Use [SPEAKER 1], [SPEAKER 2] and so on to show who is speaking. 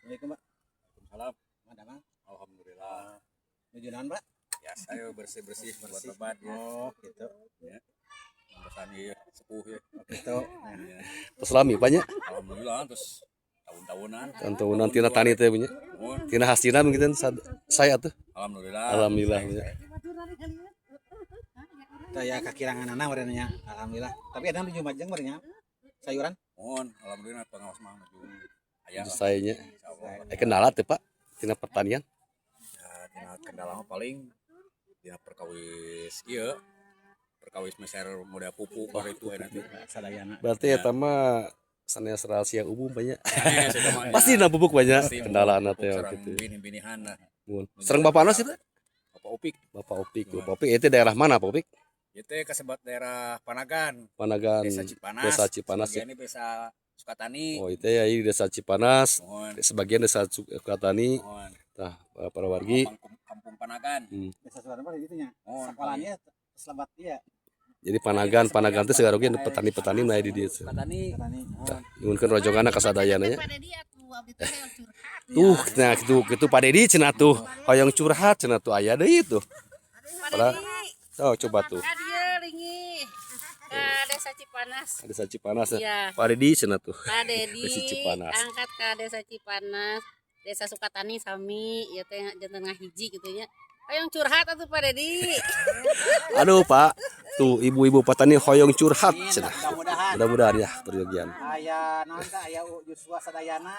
[SPEAKER 1] Assalamualaikum, Pak.
[SPEAKER 2] Salam.
[SPEAKER 1] Mana?
[SPEAKER 2] Alhamdulillah.
[SPEAKER 1] Nuju naon, Pak?
[SPEAKER 2] Ya, saya bersih-bersih buat lebat ya.
[SPEAKER 1] Oh, gitu.
[SPEAKER 2] Pesan ya, sepuh ya.
[SPEAKER 1] Oh, gitu. Nah,
[SPEAKER 2] Ya.
[SPEAKER 3] Terus lami banyak.
[SPEAKER 2] Alhamdulillah, terus tahun-tahunan.
[SPEAKER 3] Tahun tina tani teh punya.
[SPEAKER 2] Muhun.
[SPEAKER 3] Tina hasilna mungkin saya tuh.
[SPEAKER 2] Alhamdulillah.
[SPEAKER 3] Alhamdulillah ya.
[SPEAKER 1] Saya kakirangan anak warnanya. Alhamdulillah. Tapi ada nuju majeng warnanya. Sayuran.
[SPEAKER 2] Muhun, alhamdulillah pengawas mah nuju aya lah.
[SPEAKER 3] Sayanya.
[SPEAKER 2] Insyaallah.
[SPEAKER 3] Eh, kendala teh, Pak, tina pertanian?
[SPEAKER 2] Ya, tina kendala mah paling tina perkawis ieu. Perkawis meser model pupuk oh, itu enak teh.
[SPEAKER 1] Sadayana.
[SPEAKER 3] Berarti eta mah sanes rahasia umum banyak.
[SPEAKER 2] Eh, saya mah, ya.
[SPEAKER 3] Pasti na pupuk banyak
[SPEAKER 2] Pasti
[SPEAKER 3] kendala teh
[SPEAKER 2] pupuk sareng
[SPEAKER 3] gitu.
[SPEAKER 2] Binih-binihan lah.
[SPEAKER 3] Muhun. Sareng bapak sih teh?
[SPEAKER 2] Bapak Upik.
[SPEAKER 3] Bapak Opik. Bapak Opik itu daerah mana, Pak Opik?
[SPEAKER 2] Ieu teh kasebat daerah Panagan.
[SPEAKER 3] Panagan.
[SPEAKER 2] Desa Cipanas.
[SPEAKER 3] Desa Cipanas ya.
[SPEAKER 2] Sebagian ini Desa Sukatani.
[SPEAKER 3] Oh, itu ya ini Desa Cipanas,
[SPEAKER 2] Muhun.
[SPEAKER 3] Sebagian Desa Sukatani.
[SPEAKER 2] Muhun.
[SPEAKER 3] Tah, para wargi.
[SPEAKER 2] Kampung, Kampung Panagan.
[SPEAKER 1] Desa Sukarno gitu nya.
[SPEAKER 2] Muhun.
[SPEAKER 1] Sekolahnya selamat iya.
[SPEAKER 3] Jadi Panagan, Panagan teh segala oge petani-petani na di dieu.
[SPEAKER 2] Sukatani.
[SPEAKER 1] Petani.
[SPEAKER 3] Tah, nyuhunkeun rojonganna ka sadayana nya.
[SPEAKER 4] Pak Dedi atuh, abdi teh hoyong curhat.
[SPEAKER 3] Tuh, nah gitu, gitu Pak Dedi cenah tuh, hoyong curhat cenah tuh, aya deui tuh.
[SPEAKER 4] Pak
[SPEAKER 3] Padahal-
[SPEAKER 4] Dedi.
[SPEAKER 3] Oh, coba tuh.
[SPEAKER 4] Ka dieu linggih. Ka Desa Cipanas.
[SPEAKER 3] Desa Cipanas ya.
[SPEAKER 4] Iya.
[SPEAKER 3] Pak Dedi cenah tuh.
[SPEAKER 4] Pak Dedi
[SPEAKER 3] Desa Cipanas.
[SPEAKER 4] angkat ke Desa Cipanas, Desa Sukatani sami ieu teh janten ngahiji gitu nya. Hoyong curhat atuh, Pak Dedi.
[SPEAKER 3] Aduh, Pak, tuh ibu-ibu petani hoyong curhat cenah.
[SPEAKER 1] Mudah-mudahan
[SPEAKER 3] Mudah-mudahan ya peryogian.
[SPEAKER 1] aya naon teh, aya Yuswa sadayana.